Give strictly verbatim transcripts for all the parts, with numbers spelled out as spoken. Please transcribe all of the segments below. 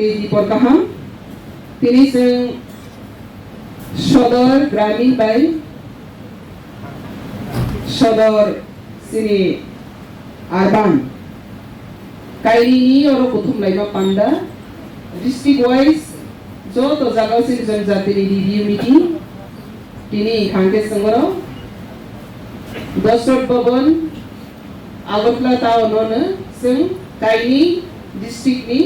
Dipor kaham, tini chwng Sodor Gramin bai Sodor chini Urban kainwini oro kuthum laima panda, district wise joto jagao chini jonjatini review meeting tini hwnkhe chwng oro Dosrot Bhavan, Agartala town-o no chwng kainwi district ni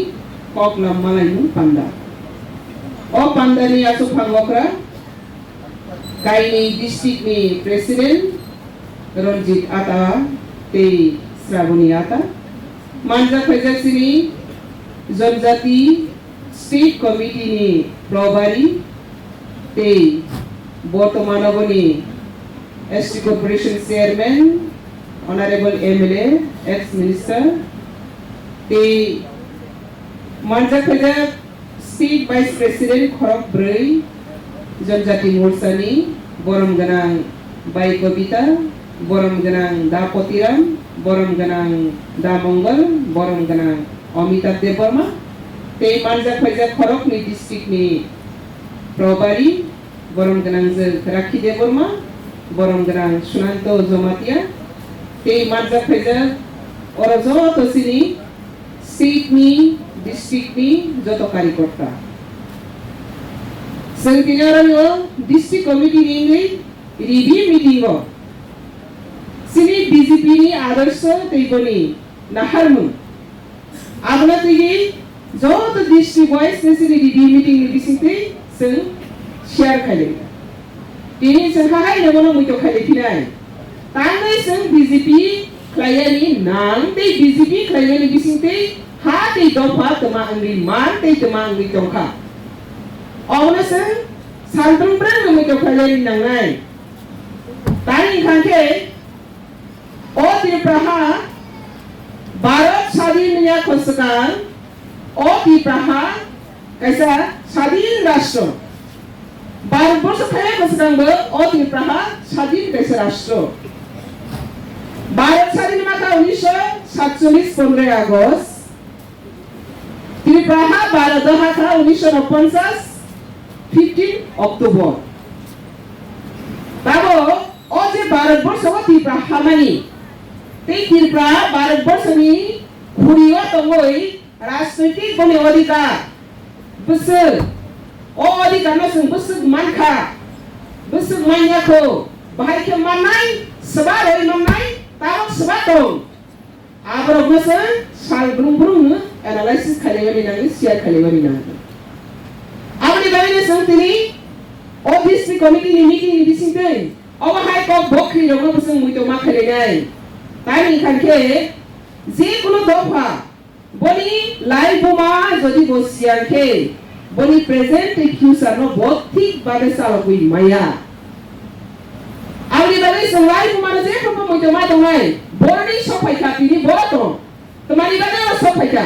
kok lam malaimung panda. O panda ni aswk phang okra kainwi district ni president Ranjit Ata tei Sraboni Ata, manjak phaijak chini Janjati State Committee ni Probari tei bortoman oboni S T Corporation Chairman, Honorable M L A, ex Minister tei manjak phaijak State Vice President khorok bwrwi Janjati Morcha ni borom gwnang Bai Kobita, borom gwnang Da Potiram, borom gwnang Da Mongol, borom gwnang Amitabh Debbarma, tei manjak phaijak khoroknwi district ni Probari, borom gwnang je Rakhi Debbarma, borom gwnang Sunanto Jomatia, tei manjak phaijak oro joto chini state ni, district ni joto karikorta. Chwng tini oro district committee ni wngwi review meeting o chini B J P ni adorsho tei boni naharmung abono twiwi joto district wise ni chini review meeting ni bisingtwi chwng share khailai. Tini chwng ha hai nogono muito khailai phinai. Tangwi chwng B J P khlaiyani nang tei B J P khlaimani bisingtwi ha tei dopha twma wngwi man tei twma wngwi tongkha. Obono chwng salbrumbrang no muito khlaiyani nangnai. Tani hwnkha khe o Tripura ha Bharat sadin wngya khoswkang, o Tripura ha kaisa sadin rashtra. Bharat borsho thangya khoswkangbo o Tripura ha sadin kaisa rashtra. Bharat sadin makha unisho satchollis pondroi August. Tripura ha Bharat o hakha unisho ponchas fifteen October. Tabo o je Bharat borsho o Tripura hamani tei Tripura Bharat borsho ni khuri o tongwi rajnoitik boni odhikar bwswk, o odhikar no chwng bwswk mankha, bwswk manya kho, bahai khe mannai, swba roi mannai, tarok swba tong. Aborok no chwng sal brung brung no analysis khailai mani nango, share khailai mani nango. Aboni bagwi no chwng tini o district committee ni meeting ni bisingtwi obo hai kok bokri rok no chwng muito ma khailai nai. Tani hwnkha khe je kunu dopha boni lai buma jodi bo siya khe boni present tei future no bo thik babe chalogwi maya. Aboni bagwi chwng lai buma no je khorokbo muito ma tongnai, boroni sok phaikha tini bo tong. Twmani bagwi oro sok phaikha.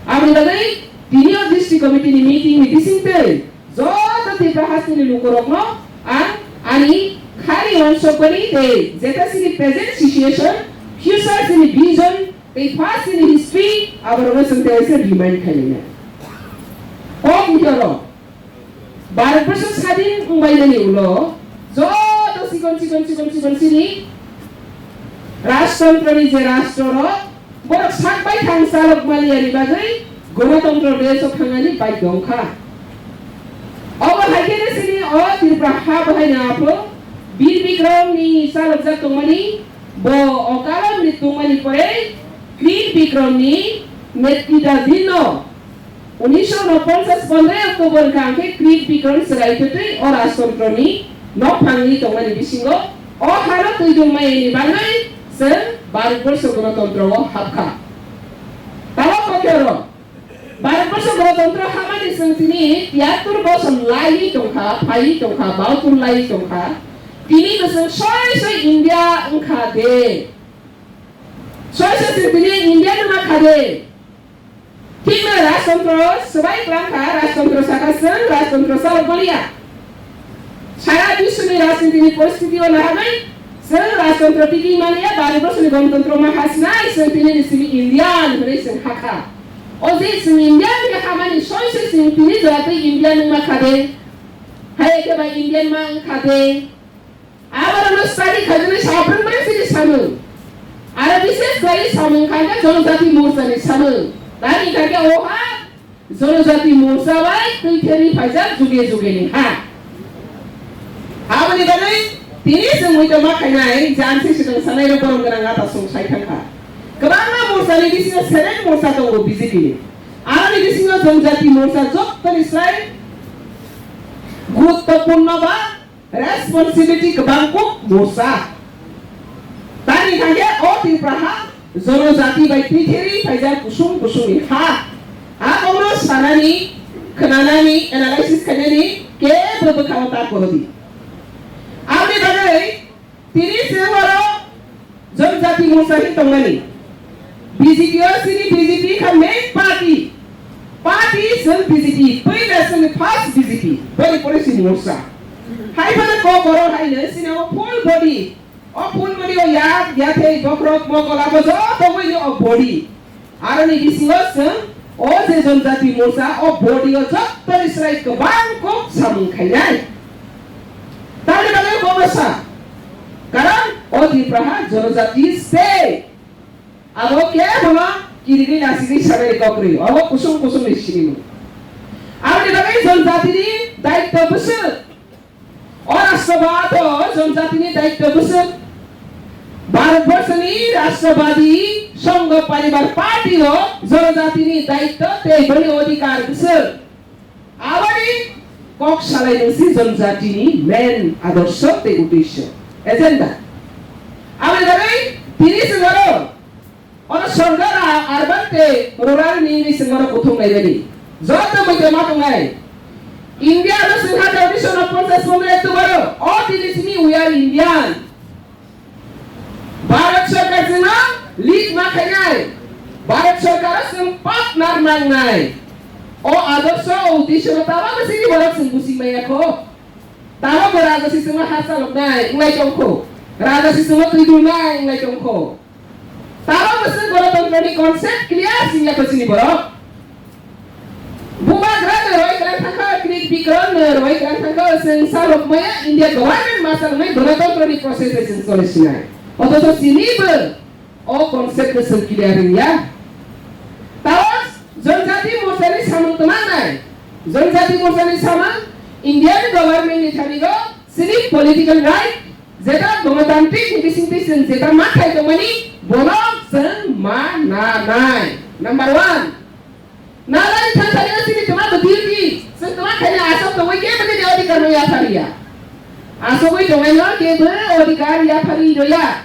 Aboni bagwi tini o district committee ni meeting ni bisingtwi joto Tripura hasteni lukurokno ang ani khari uansukmani tei jeta chini present situation, future chini vision, tei past ni history aborokno chwng tei waisa remind khainai. Kok wngkhe oro Bharat borsho sadin wngbainani ulo joto chikon chikon chikon chikon chini rajtantro ni je rashtra rok borok sak bai thang chalok maliya ni bagwi Ganatantro desh o thangnani bai dongkha. Obo hai khe chini o Tripura ha bahai ni aphuru Bir Bikram ni chalokjak tongmani. Bo okalo mrityu wngmani pore Krit Bikram ni netrita din no unisho unoponchas pondroi October hwnkha hwnkhe Krit Bikram chwrai twtwi o rajtantro ni nok phangwi tongmani bisingo o hano twi dungmani bagwi chwng Bharat borsho Ganatantro o hapkha. Tamo kokyo rok. Bharat borsho Ganatantro hamani chwng tini tiyattor bosor laiwi tongkha, phaiwi tongkha, bauttor laiwi tongkha. Tini bo chwng soi soi India wngkha de. Soi soi chwng tini India no ma kha de. Thik no rajtantro swbai kwlangkha, rajtantro sakha chwng, rajtantro chalok maliya. Sara biswni rajnitini poristiti o naharnai, chwng rajtantro tiki maliya, Bharat borsoni ganatantro ma hasnai, chwng tini ni simi Indian hwnwi chwng hakha. O je chwng India ni hamani soi soi chwng tini jora twi India nungma kha de, hai khe bai Indian ma wng kha de. Aborokno study khaijani sabrwng bai sini samung. Aro bises khlai samung kha khe Jonojati Morcha ni samung. Tani kha khe oha Jonojati Morcha bai twi theri phaijak juge juge ni ha. Aboni bagwi tini chwng muitu ma khainai, jansi swkang sanai rok borom gwnang ata song sai thang kha. Kwbangma morcha ni bisingo select morcha tongo B J P ni. Aroni bisingo Jonojati Morcha jottoni slai guruttopurno ba responsibility kwbang kuk morcha. Tani hwnkhe o Tripura ha Jonojati bai twi theri phaijak kusung kusung ni ha. A kokno sanani, khwnanani, analysis khainani kebo bwkhao ta korodi. Aboni bagwi tini chwng oro Jonojati Morcha hin tongmani. B J P o chini B J P kha main party. Party chwng B J P, puila chwngni first B J P, boni pore chini morcha. Hai phano kok oro hai no chini o full body, o full body o yak, yathai, bokhorok, mokol abo joto wngwi no o body. Aroni bisingo chwng o je Jonojati Morcha o body o jottoni slai kwbang kok samung khainai. Tamni bagwi kok no sa? Karon o Tripura ha Jonojati state. Abo kebono kirigwi nasigwi sabai kok rwi. Abo kusung kusung ni sinimung. Aboni bagwi Jonojati ni daityo bwswk. O Rashtrabad o Jonojatini daityo bwswk. Bharatborsoni Rashtrabadi Sangho Paribar Party o Jonojatini daityo tei boni odhikar bwswk. Aboni kok salai nungsi Jonojatini main adorsho tei uddesho, agenda. Aboni bagwi tini chwng oro Ono sorkar a urban tei rural ni hinwi chwng bono kuthum naimani. Joto muitu ma tongnai. India no chwng ha tradition of ponchas ponchas October o, o tini simi we are Indian. Bharat sorkar chwngno lead ma khainai. Bharat sorkar o chwng partner nangnai. O adorsho, o uddesho no tabok sini borok chwng busi maya kho. Tabok bo raja sichwngno ha chaloknai wnglai tongkho. Raja sichwngno twi dulnai wnglai tongkho. Tabok bwswk Ganatantrani concept clear singya kho chini borok. Bubagra no roi kwrang thangkha, Krik Bikram no roi kwrang thangkha, chwng salok maya India government ma saloknai Ganatantrani process bai chwng chole sinai. Othocho chini bo o concept no chwng clear wngya. Tabok Janjati Morcha ni samung twmang nai. Janjati Morcha ni samung Indian government ni thani go chini political right, jeta gonotantrik ni bisingtwi chwng jeta ma khai tongmani, bono chwng ma nanai. Number one. Nalai thangthani o chini twma bo duty, chwng twma khaina aswk tongwi kebo nini odhikar no yaphariya. Aswkwi tongnaino kebo odhikar yaphari roya.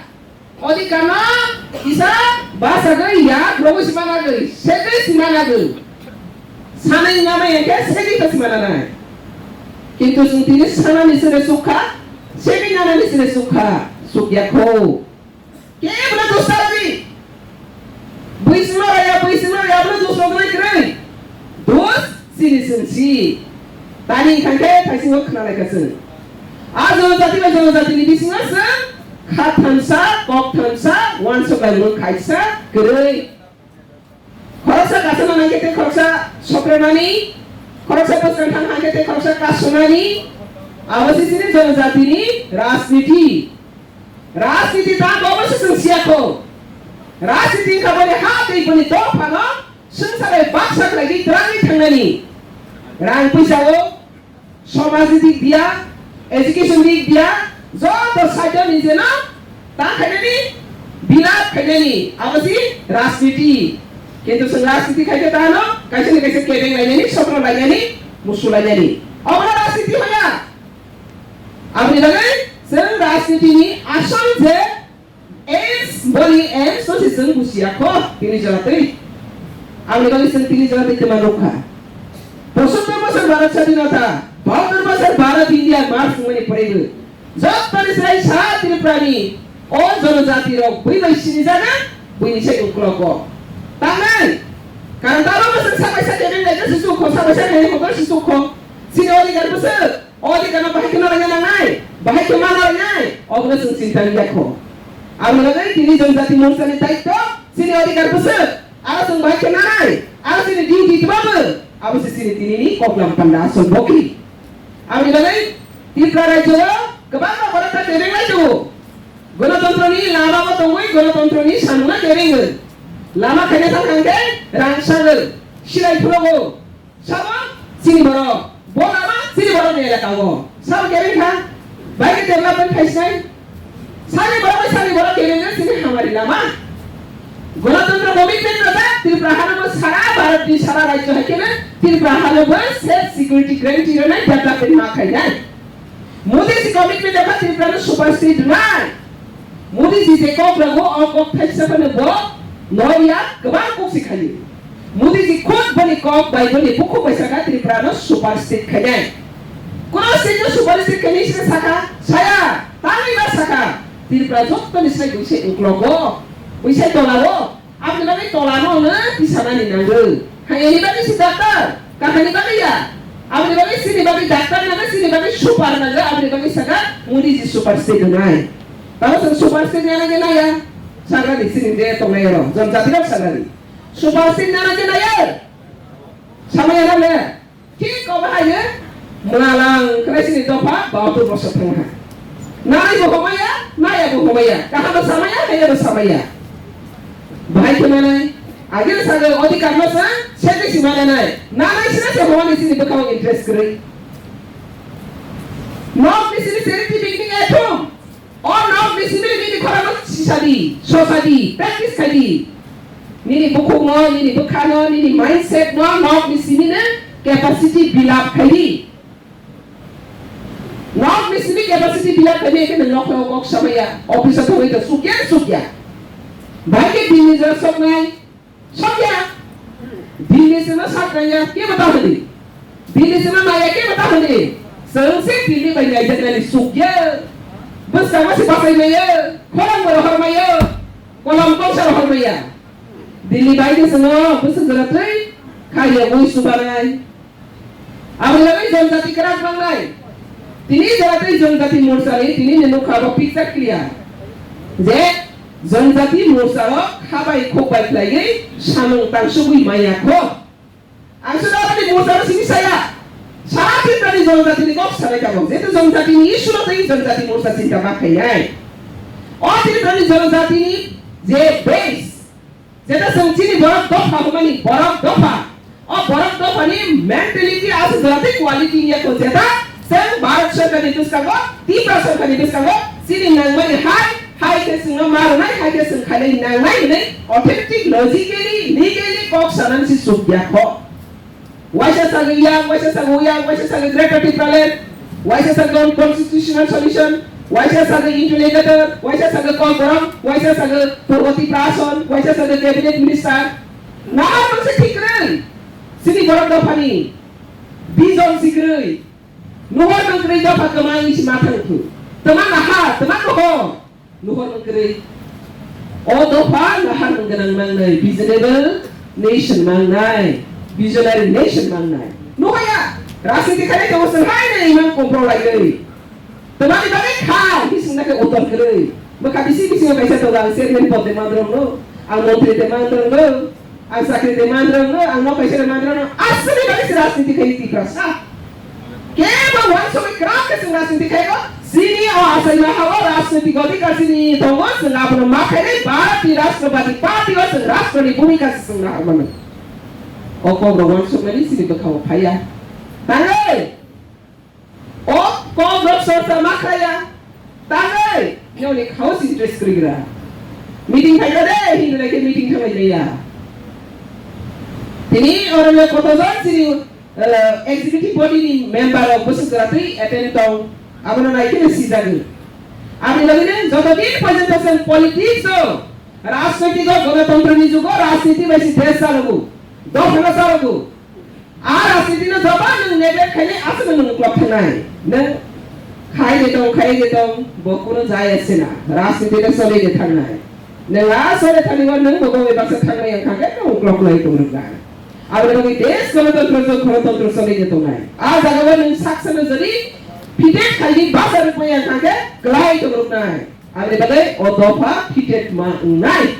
Odhikar no kisa bachagwi yak rogwi sima nagwi, segwi sima nagwi. Sanai ngamai hwnkhe segwi khe sima nanai. Kintu chwng tini sanani sere sukha, segwi nanani sere sukha, sukya kho. Kebono dos saladi. Bui sima raya, bui sima raya, abono dos rogwi kwrwi. Dos chini chwng si. Tani hwnkhe thaisingo khna lai kha chwng. A jonojati bai jonojatini bisingo chwng kha thamsa, kok thamsa, uansuk laimung khaisa kwrwi. Khoroksa kasana nangkhe tei khoroksa sokrenani, khoroksa bwskang thang hangkhe tei khoroksa kasonani, abo se chini jonojatini rajniti. Rajniti ta bobo se chwng siya kho. Rajniti wngkha boni ha tei boni dophano swngcharni baksa khlaigwi twrangwi thangnani. Rang puisa o, somaj ni dik diya, education dik diya, joto side o nijeno ta khainani, bilap khainani, abo si rajniti. Kintu chwng rajniti khaikhe ta ano, kaisa ni kaisa kebeng lainani, sotro lainani, musu lainani. Obono rajniti hoya. Aboni bagwi chwng rajniti ni asol je aims, boni aims no se chwng bujiya kho, tini jora twi. Aboni bagwi chwng tini jora twi twma nukha. Pochottor bosor Bharat Sadhinota, bahattor bosor Bharat India march wngmani pore bo jottoni sai sa Tripura ni o jonojati rok bui bai sini jaga, buini sai uklogo. Tangnai, karon tabo bosor sabai sa kebeng lai se sukho, sabai sa kebeng lai se sukho. Sini odhikar bosor. O adhikar no bahai khe no rwna nangnai, bahai khe ma rwnai, obono chwng chinta wngya kho. Aboni bagwi tini Janjati Morcha ni daityo chini adhikar bwswk. Aro chwng bai khe nanai, aro chini duty twma bo, abo se chini tini ni koklam panda asol bokri. Aboni bagwi Tripura rajyo o kwbangma borok ta kebenglai tongo. Gonotontro ni lama bo tongwi gonotontro ni samung no kebengwi. Lama khaina thang thang khe rang sagwi silai phuru bo. Sabo chini borok, bo lama chini borok ni elaka o. Sabo kebeng kha, bai khe development khai sinai. Sani borok bai sani borok kebeng khe chini hamari lama. Gonotontro commitment rwjak Tripura hano bo sara Bharat ni sara rajyo hai khe Tripura hano bo safe security guarantee rwnai development ma khainai. Modi ji commitment rwkha Tripura no super state rwnai. Modi ji je kok rwgo, o kok thaisa phano bo noya kwbang kok se khaio. Modi ji khud boni kok bai boni bukhuk bai saka Tripura no super state khainai. Kono state no super state khainai sina saka, saya, tangwi ba saka. Tripura jottoni sai buisai uklogo, buisai tolao. Aboni bagwi tola no no tisanani nango. Hayani bagwi si doctor, kahani bagwi ya. Aboni bagwi sini bagwi doctor nango, sini bagwi super nango, aboni bagwi saka Modi ji super state nai. Tamo saka super state nana je naya. Sagrani sini je tongnai ro, jon jati rok sagrani. Super state nana je naya. Samaya na le. Thik obo hai mwlalang khlai sini dopha bahatur bosor thangha. Nai bo homaya, naya bo homaya. Kaham bo samaya, haya bo samaya. Bahai khe manai. Agil sago odhikar no sa, sete si manai nai. Nanai sina se homani sini bwkhao interest kwrwi. Nok ni sini seri ti bikni etum. O nok ni simi nini khorang no sisadi, sosadi, practice khaidi. Nini bukhuk no, nini bwkha no, nini mindset no nok ni simi no capacity build up khaidi. Nok ni simi capacity build up khaidi, ekhe nok no kok samaya, office o thangwi to sukya, sukya. Bai khe bini jora soknai, Sokya. Bini sima saknaya kebo ta hodi. Bini sima maya kebo ta hodi. Sengse bini bai nai jagani sukya. Bwsa masi basai maya. Khorang boro hor maya. Kolam kongsa hor maya. Bini bai de sino bwsa jora tei. Khaya ui subanai. Aboni bagwi jonjati kwrak bangnai. Tini jora tei jonjati morchani tini ni nukha bo picture clear. Je jonjati morcha rok kha bai khuk bai khlaiwi samung tangsugwi maya kho. Ang sino aboni morcha no simi saya. Sara Tripura ni jonjati ni kok sanai tabok. Jeto jonjati ni issue no tei jonjati morcha chinta ma khainai. O Tripura ni jonjati ni je base Jeta chwng chini borok dopha hwnmani, borok dopha. O borok dophani mentality aswk jora tei quality wngya kho jeta chwng Bharat Sarkarni bwskango, Tripura Sarkarni bwskango chini nangmani hai, hai khe chwngno ma rwnai, hai khe chwng khainai nangnai hwnwi authentic, logically, legally kok sanani se chukya kho. Waisa sagwi yang, waisa sagwi yang, waisa sagwi Greater Tipraland, waisa sagwi unconstitutional solution, waisa sagwi interlocutor, waisa sagwi Kokborok, waisa sagwi Purbo Tiprason, waisa sagwi cabinet minister. Nahar mangsa thik kwrwi. Chini borok dophani vision si kwrwi. Nuhor mangkwrwi dopha kwmai si ma thang thu. Twma nahar, twma nohor. Nuhor mangkwrwi. O dopha nahar mangganang nangnai, visionable nation nangnai, visionary nation nangnai. Nuhaya, rajniti khainai tongo chwng hai nai imang komprok lainai. Twmani bagwi kha, hwnwi swngna khe utor kwrwi. Bwkha bisi bisingo kaisa tongo, ang chairman pod de mandrongno, ang montri de mandrongno. Ang chakri de mandra no, ang nok kaisa de mandra no, aswk ni bagwi se rajniti khai Tiprasa. Kebo wansugwi kwrak khe chwng rajniti khai ko, chini o achaima ha o rajniti odhikar chini tongo, chwng abono ma khainai Bharat ni Rashtrapati Party o chwng rashtra ni bhumika se chwng nahar mano. O kok rok wansukmani chini bwkha o phaiya. Tangwi! O kok rok sorsa ma khlaiya. Tangwi, nokni khao si dress kwrwi gra. Meeting phaikha de, hinwi nai khe meeting thanglai ya. Tini oro le koto jon chini, eh, executive body ni member rok bwswk jora twi attend tong. Abono nai khe sijagwi. Aboni bagwi no joto din porjonto chwng politics o, rajnoitik o, gonotontro ni jugo rajniti bai si desh chalogo. Dophano chalogo. A rajniti no joba nwng neglect khainai aswk nwng uklok thangnai. Nwng khai de tong, khai de tong, bo kuno jaya se na. Rajniti no choli de thangnai. Nwng a choli thani o nwng bo bongwi baksa thangnai wngkha khe nwng uklok lai tong rwkha. Aboni bagwi desh gonotontro jwk gonotontro choli de tongnai. A jaga o nwng sak sano jodi fitted khaidi basa rwkmaya wngkha khe kwlai tong rwknai. Aboni bagwi o dopha fitted ma wngnai.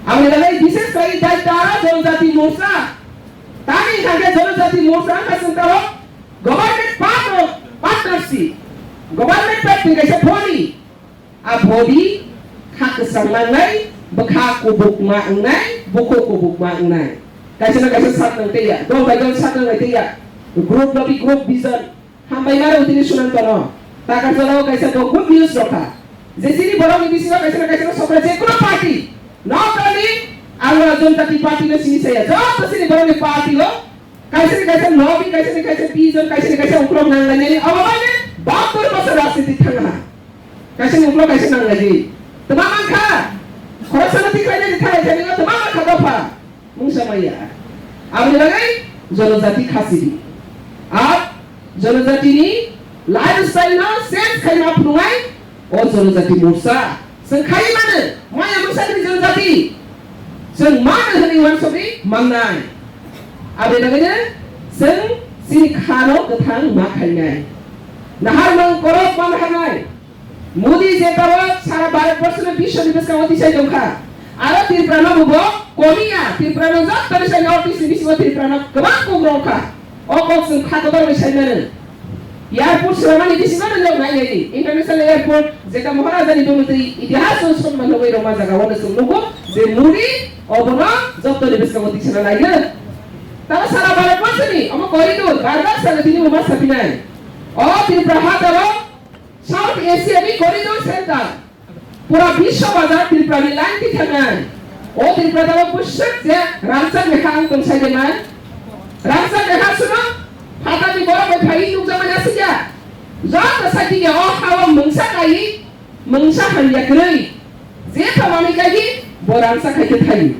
Aboni bagwi bises khlai daitwra Janajati Morcha. Tamni hwnkhe Janajati Morcha wngkha chwng tamo government part-, partnership. Government part ni kaisa body. A body kha kwchang nangnai, bwkha kubukma wngnai, bukhuk kubukma wngnai. Kaisa na kaisa sak nang tei ya, dol bai dol sak nang tei ya. Group lobi group vision. Hambai maro utini sunan tono. Takarjalao kaisa bo good news rokha. Je chini borokni bisingo kaisa na kaisa sokra je kuno party. Not only Alwara Janajati party no sini saya. Joto chini borokni party o kaisa ni kaisa lobby, kaisa ni kaisa vision, kaisa ni kaisa uklok nang lainani. Obo bai ni bahattor bosor rajniti thangha. Kaisa ni uklok kaisa nang laidi. Tama mankha. Khoroksa no tikhlai nani thalai thani no tama mankha dopha. Mungsa maya. Aboni bagwi Janajati khasidi. Ar Janajati ni lifestyle no change khaima phunuknai o Janajati Morcha. Chwng khai mano, maya mungsa ni Janajati. Chwng mano hwnwi uansugwi mannai. Aboni bagwino chwng chini kha no kwthang ma khainai. Naharmung korok ma naharnai. Modi je tabok sara Bharat borso no biswni bwskango tisai tongkha. Aro Tripura no bo komiya, Tripura no joto ni sai North East ni bisingo Tripura no kwbang kok rokha. O kok chwng kha kotor bai sai mano. Airport swlamani bisingo no nok nai nai di. International airport jeta Maharaja ni bumutwi itihas no songma nugwi rokma jaga o no chwng nugo je Modi obono joto ni bwskango tisana naiyo. Tamo sara Bharat borso ni omo corridor bar bar salo tini bo ma sapinai. O Tripura ha tabok South Asia ni corridor center. Pura biswa bazar Tripura ni line ti thangnai. O Tripura tabok bwswk je rangchak ni ha ang tong sai de man. Rangchak ni ha suno phatar ni borok bai phai nukjakmani aswk ya. Joto sai tini o ha o mungsa kai, mungsa hamya kwrwi. Je thamani kai bo rangchak hai khe thai.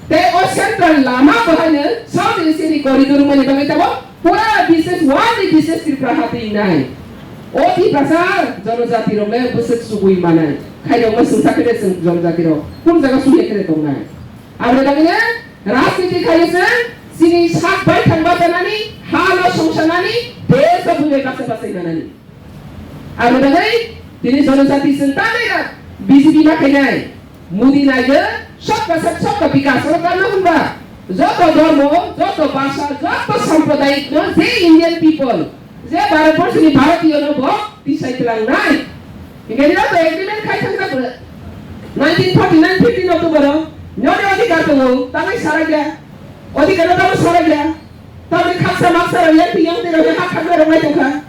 Tei o central lama bo haino South Asia ni corridor mani bagwi tabok Pura bises wani bises Tripura hati nai. O Tiprasa Janajati rok le bwswk sugwi manai. Khairok no sungsa khe de chwng Janajati rok. Kun jaga sungya khe de tongnai. Aboni bagwi ne rajniti khai se chini sak bai thang batanani, ha no songsanani, desh o bwrwi baksa basai manani. Aboni bagwi tini Janajati chwng tanai ya B J P ma khainai. Modi naiyo sabka sath sabka bikas o kanna hwnba joto dhormo, joto bhasha, joto sampradayik no je Indian people, je Bharat borso ni Bharatiyo no bo tisai twlang nai. Hingke nini to agreement khai thang jak nineteen forty nine fifteen October o nini odhikar tongo, tangai sarai ya, odhikar no tamo sarai ya. Tamni khaksa maksa rok yang twi yang twi rok ha khaksa rok nai tongkha.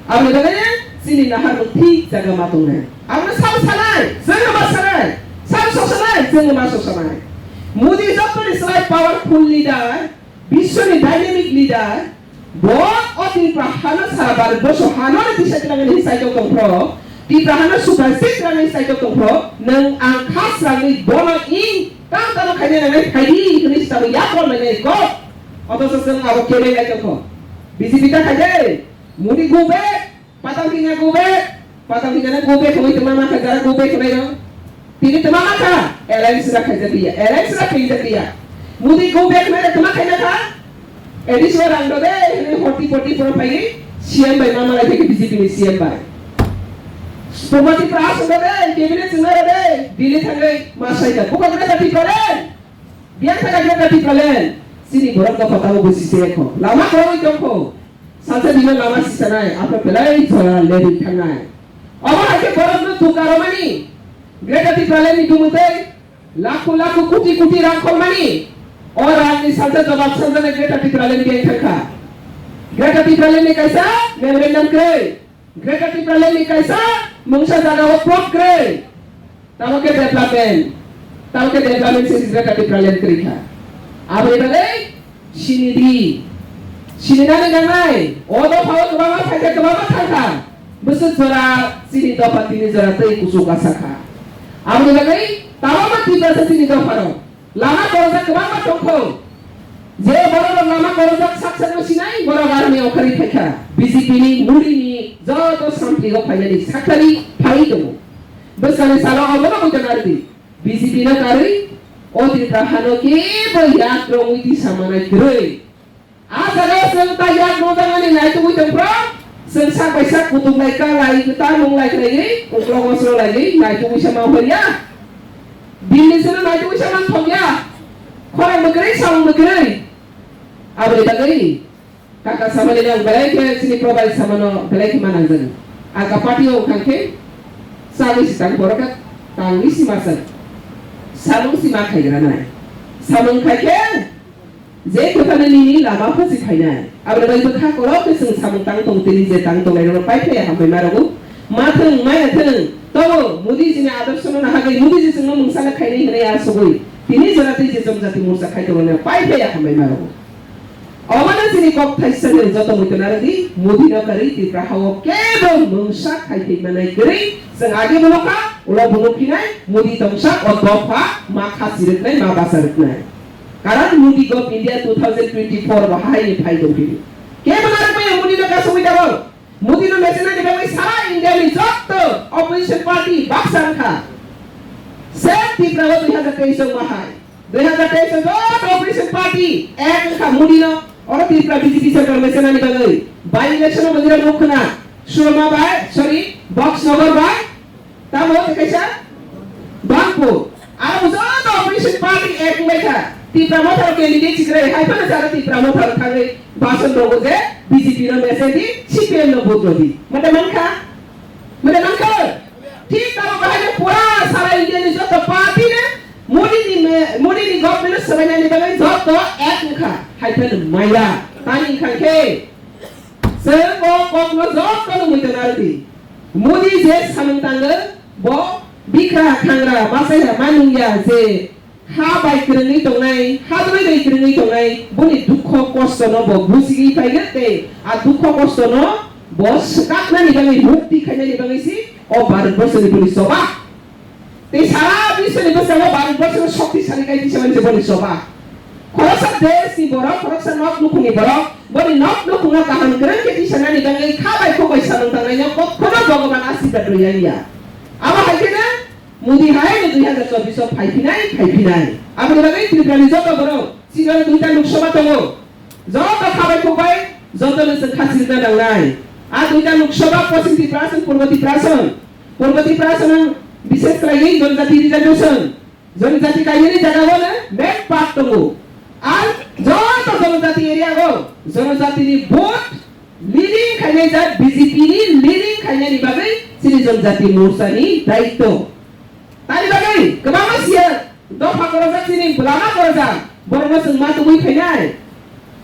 Aboni bagwi chini nahar rok thik jaga ma tongnai. Aboni sabo sanai, chwngno ma sanai. Sabo sosanai, chwngno ma sosanai. Modi jotoni slai powerful leader, biswni dynamic leader. Bo o Tripura hano sara Bharat borso hano ni tisai twlangni hisai tong tongphro. Tripura hano superstate twlangni hisai tong tongphro. Nwng ang khasrangni bono ing tang tang khaina nangnai phaidi hwnwi sabo yakrok nangnai kok. Otoso chwng abo kebeng lai tongkho. B J P ta khai de, Modi go back, Patal Kanya go back, Patal Kanya na go back hwnwi twma ma kha, jara go back hwnwi rw. Tini twma ma kha, alliance ra khaijak liya, alliance ra khaijak liya. Modi go back hwnwi twma khaina kha, additional rang do de, hwnwi forty forty four phaiwi C M bai ma malai thai khe B J P ni C M bai. Spomati pra aswk do de, cabinet chwngna rw de, Delhi thangwi ma sai da. Buka buka da Tipraland. Biyang thaka khe Tipraland, chini borok no kotao bo sise kho. Lama kwrwi tong kho. Salsa bini lama sisanai, aphro belai jora lerwi thangnai. Obo hai khe borok no duka romani. Greater Tipraland ni bumutwi lakho lakho koti koti rang khormani. O rang ni salsa jobab salsa na Greater Tipraland biyang thangkha. Greater Tipraland ni kaisa memorandum kwrwi. Greater Tipraland ni kaisa mungsa jaga o port kwrwi. Tamo khe development, tamo khe development se Greater Tipraland kwrwi kha. Aboni bagwi sini di, sini nani nangnai, o dopha o kwbangma phaikha, kwbangma thangkha. Bwswk jora chini dopha tini jora tei kuchuk asa kha. Aboni bagwi tamo ma Tiprasa chini dopha rok. Lama korojak kwbangma tongkho. Je borok rok lama korojak sak sak no sinai, borok aroni okharwi phaikha. B J P ni muri ni joto sampli o phainani saktani phaiwi tongo. Bwskangni salo obono muitan ardi. B J P no karwi o Tripura hano kebo yak rongwi tisa manai kwrwi. A jaga o chwng ta yak rojak mani naitugwi tongphro. Chwng sak bai sak kutuk lai ka lai kwtal mung lai khlaiwi uklok osro laiwi naitugwi sama hoya. Bini sino naitu wisa man thokya. Khorang bwkrwi, samung bwkrwi. Aboni bagwi kaka samani nang belai khe chini probai samano belai khe manangjani. Aka party o khang khe sagwi si tang borok khe tangwi si masa. Samung si ma khaigra nai. Samung khai khe je kwthani nini lama phosi phainai. Aboni bagwi bwkha kolok khe chwng samung tang tong tini je tang tongnai rok pai phai hambai ma rogo. Ma thwng, maya thwng, tobo Modi jini adorshono nahagwi Modi ji chwngno mungsa khainai hwnwi asugwi tini jora tei je Jonjati Morcha khai tongo pai phai hambai ma rogo. Obono chini kok thaisa ni joto muitu narwdi, Modi no karwi Tripura hao kebo mungsa khai thai manai kwrwi chwng age bono kha, ulo bono phinai, Modi tongsa o dopha ma kha siriknai, ma basa riknai. Karon Modi Gov India two thousand twenty-four bo hai ni phai tong phiri. Kebo narwk maya Modi no kasugwi tabok. Modi no mechina ni bagwi sara India ni joto opposition party baksa wngkha. Same Tripura o dui hazar teis o wng ma hai. Dui hazar teis o joto opposition party ek wngkha Modi no. Oro Tripura B J P sarkar mechina ni bagwi. By election o Modi rok nuk khna. Surma bai, sorry, Box Nagar bai. Tamo tei kaisa Bangpur. Aro joto opposition party ek wngbai kha. Tipra Motha rok candidate sikrai, hai phano jara Tipra Motha rok thangwi bason rogo je B J P no message di, C P M no vote rodi. Mata mankha? Mata mankha? Thik tamo bahai no pura sara India ni joto party no Modi ni me-, Modi ni government no swbainani bagwi joto ek wngkha. Hai phano maya. Tani wngkha khe. Chwng o kokno jotono muitu narwdi. Modi je samung tango, bo bikra khangra, masaiha manungya je ha bai kwrwngwi tongnai, ha dwlai bai kwrwngwi tongnai, boni dukho kostono bo busigwi phaigwi tei a dukho kostono bo swkaknani bagwi, mukti khainani bagwi si o Bharat borso ni boni choba. Tei sara biswni bwskango Bharat borso no shoktisali khai tisa mani se boni choba. Khoroksa desh ni borok, khoroksa nok nukhung ni borok, boni nok nukhung no kaham kwrwng khe tisa nani bagwi kha bai khuk bai samung tangnai no kokhono Bhogoban asirwad rwi ya. Abo hai khe no Modi hai no dui hazar chobbish o phai phinai, phai phinai. Aboni bagwi Tripura ni joto borok, chini oro duita Lok Sabha tongo. Joto kha bai khuk bai, joto no chwng kha sirna nangnai. A duita Lok Sabha, Poschim Tripura Asan, Purbo Tripura Asan. Purbo Tripura Asan bishes khlaiwi Jonjati reservation, Jonjati kainani jaga o no main part tongo. Ar joto Jonjati area o Jonjati ni vote leading khainai jak, B J P ni leading khainani bagwi chini Jonjati Morcha ni daityo. Tani bagwi kwbangma siya dopha korojak, chini lama korojak, borokno chwng ma tubui phainai.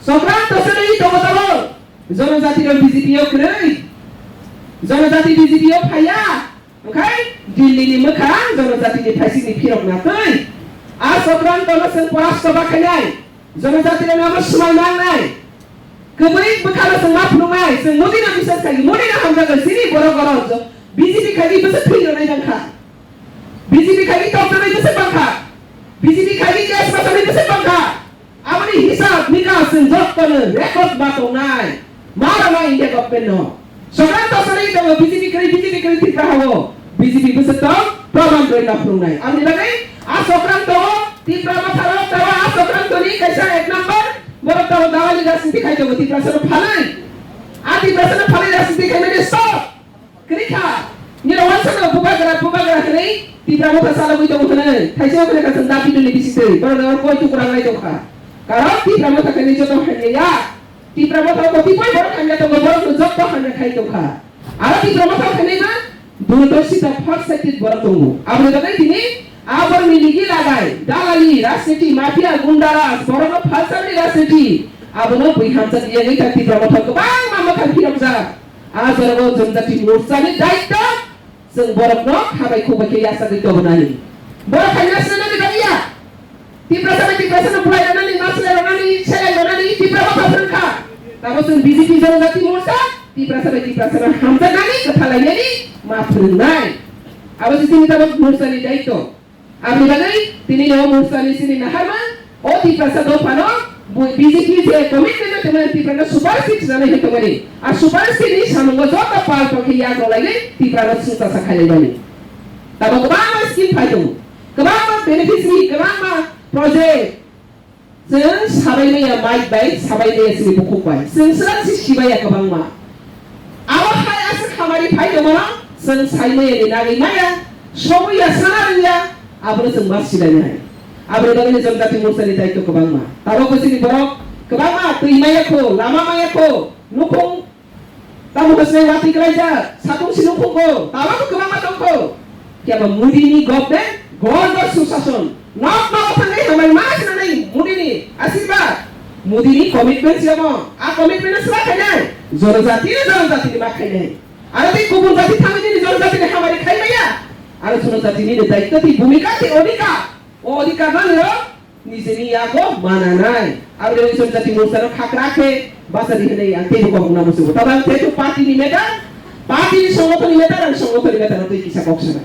Sokranto se nai tongo tabo. Jonojati rok B J P o kwrwi. Jonojati B J P o phaiya. Okhai Delhi ni mwkhang Jonojati ni phaising ni phirok na twi. A sokranto no chwng porasto ba khainai. Jonojati rok no swmai mangnai. Kwbwi bwkhano chwng ma phunuknai, chwng Modi no biswas khai, Modi no hamjakgo, chini borok oro jo-, B J P khai bwswk thwi rwnai bangkha. B J P khai tok rwnai bwswk bangkha. B J P khai gas bachani bwswk bangkha. Aboni hisab nikas chwng jotono record ma tongnai. Ma rwnai India government no. Sokranto sanai tongo B J P kwrwi, B J P kwrwi Tripura hao. B J P bwswk tong, proman rwi na phunuknai. Aboni bagwi a sokranto o Tipra Motha rok tawa a sokranto ni kaisa ek number, borok tawa dalali rajniti khai tongo Tiprasa no phalwi. A Tiprasa no phalwi rajniti khai mani sok. Kwrwi kha. Nini wansa no bubagra, bubagra hwnwi Tipra Motha chalogwi tongo hwnwi. Thaisa hwnwi kha chwng David ni bisingtwi. Borok no koi tukurang nai tongkha. Karon Tipra Motha khe ni joto hamya ya. Tipra Motha o kotipoi borok hamya tongo, borok no joto hamya khai tongkha. Aro Tipra Motha khenai ma durdorshita, farsighted borok tongo. Aboni bagwi tini a borok ni ligi lagai, dalali, rajniti, mafia, gunda raj, borok no phalsarni rajniti. Abono bui hamjak yagwi ta Tipra Motha kwbangma mwkhang phirokjak. A jorao Jonjati Morcha ni daityo. Chwng borokno kha bai khuk bai khe yachagwi tobonani. Borok hai nasinani bagwi ya. Tiprasa bai Tiprasano bulai rwnani, nasilai rwnani, seleng rwnani, Tipra Motha phwrwng kha. Tamo chwng B J P Jonojati Morcha, Tiprasa bai Tiprasano hamjaknani, kwthalainani ma phwrwngnai. Abo se chini tabok Morchani daityo. Aboni bagwi tini no Morchani chini naharma, o Tiprasa dophano bo B J P je commitment no tongmani Tiprano super six rwnai hai tongmani. A super six ni samungo joto pal tongkhe yakrok laiwi Tiprano swngchasa khailaimani. Tamo kwbangma scheme phai tongo, kwbangma beneficiary, kwbangma project. Chwng sabai maya mic bai, sabai maya chini bukhuk bai. Chwng swrang si sibaya kwbangma. Abo hai aswk hamari phai tongmano chwng sai maya ni nagwi maya, sobuya sana rwya, Abono chwng ma silainai. Aboni bagwi ni Janjati Morcha ni daityo kwbangma. Tabuk bo chini borok kwbangma twi maya kho, lama maya kho, nukhung tamo hwsnai watwi kwlaijak, satung si nukhung kho, tabuk bo kwbangma tong kho. Phiya ba Modi ni government, Gordo Sushason, nok nok thangwi hamari ma sinanai Modi ni asirwad. Modi ni commitment si omo, a commitment no swra khainai, Janjati ni Janjati ni ma khainai. Aro tei kubun jati thangwi nini Janjati ni hamari khai maya. Aro Janjati nini daityo tei bhumika tei odhikar. O odhikar no nirok nijeni yago mananai. Aro tei Janjati Morcha no khakra khe bachari hinwi ang teibo kok namo sugo. Tabang tei to party ni matter, party ni songothon ni matter, ang songothon ni matter no tei kisa kok sanai.